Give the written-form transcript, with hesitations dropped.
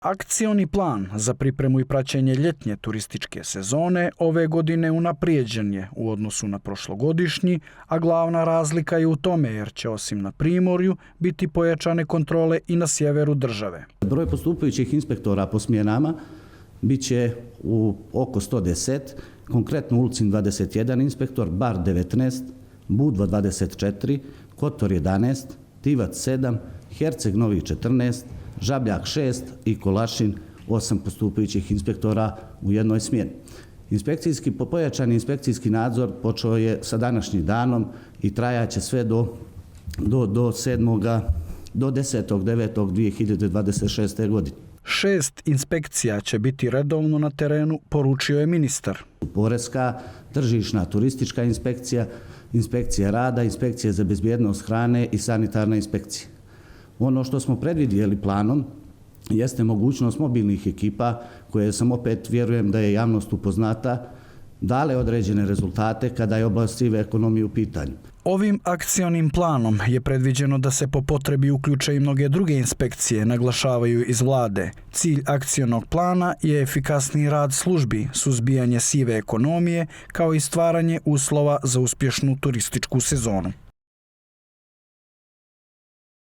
Akcioni plan za pripremu i praćenje ljetnje turističke sezone ove godine unaprijeđen je u odnosu na prošlogodišnji, a glavna razlika je u tome jer će osim na primorju biti pojačane kontrole i na sjeveru države. Broj postupajućih inspektora po smjenama bit će u oko 110, konkretno u Ulcin 21 inspektor, Bar 19, Budva 24, Kotor 11, Tivac 7, Herceg Novi 14, Žabljak 6 i Kolašin 8 postupajućih inspektora u jednoj smjeni. Pojačani inspekcijski nadzor počeo je sa današnjim danom i trajaće sve do 10.9.2026. godine. 6 inspekcija će biti redovno na terenu, poručio je ministar. Poreska, tržišna, turistička inspekcija, inspekcija rada, inspekcija za bezbjednost hrane i sanitarna inspekcija. Ono što smo predvidjeli planom jeste mogućnost mobilnih ekipa koje sam opet, vjerujem da je javnost upoznata, dale određene rezultate kada je oblast sive ekonomije u pitanju. Ovim akcionim planom je predviđeno da se po potrebi uključe i mnoge druge inspekcije, naglašavaju iz vlade. Cilj akcionog plana je efikasniji rad službi, suzbijanje sive ekonomije kao i stvaranje uslova za uspješnu turističku sezonu.